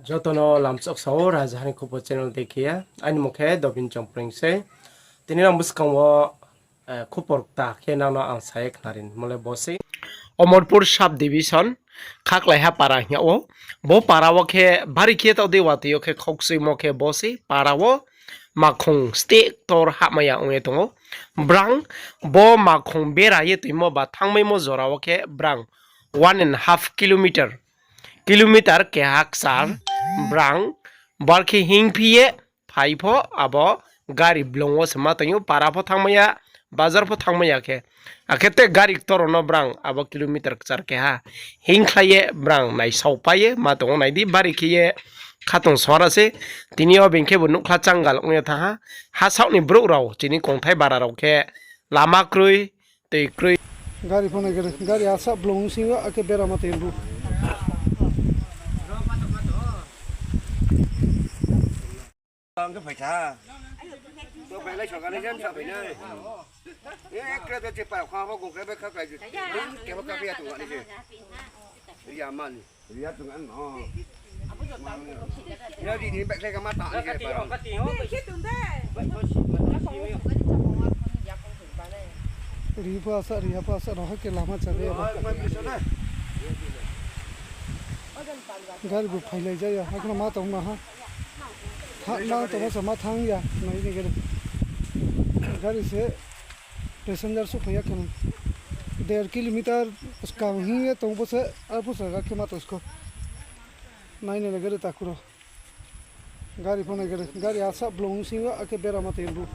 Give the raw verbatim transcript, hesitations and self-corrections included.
Joto no lamchok sao, Rajaha ni Khupor channel dei khe ya. Aini mung khe Dobin Chongpreng sei. Tini nang buskang wo, eh, khupor kta khe nang no ang sa ye khnarinmo le bo sei. Omorpur sub division, Khaklaiha para hing yag ou. Bo para wo khe bari khe taoh dei watoi yo khe khokchuimo khe bo sei. Para wo makhong steh ktor hahmai ya ong ye tong ou. Brang bo makhong bera ye toimo ba thanngmaimo jora wo khe brang one and half kilometer, kilometer keha kchar brang bar khe hingphi ye phai pho abo gari blung wo se ma tong ou, para pho thanngmai ya, bazar pho thanngmai ya khe. Akhe te gari ktor rao no brang abo kilometer kchar keha hingkhlai ye brang naisaopai ye ma tong ou, nai di bari khe ye khatong sora se. Tini yo being khebu nuhkhla changal ong ye thanng ha. Hasaoh ni brouh rao chini kongthai bara rao khe lama kroi, tei kroi. Gari pho nai gari, gari asa blung sing yo akhe bera ma tong bu. Ang khe phai tha. To phai lai sokha nai jan sa phai nai. E, kre to chepa kha bo gong kre be kha kai. Ke bo kha ya tu ani je. Ri ya mani. Ri ya tu an no. Ya di ni bek kha ma ta ni ke pa. Ri pho asa, ri ya pho asa, roha khe lama cha de. Gari bu phailai ja ya, hakhe no ma tong ma ha. Ha, ma tong ma sa ma thanng ya, nai ni gari. Gari se passenger suh phai ya khe no. Der kilometer skang hing ye tong bo se, arphuh sa ga khe ma tong sko. Nai ni le gari takhu rao. Gari pho nai gari, gari asa blung sing yo akhe bera ma tong bu.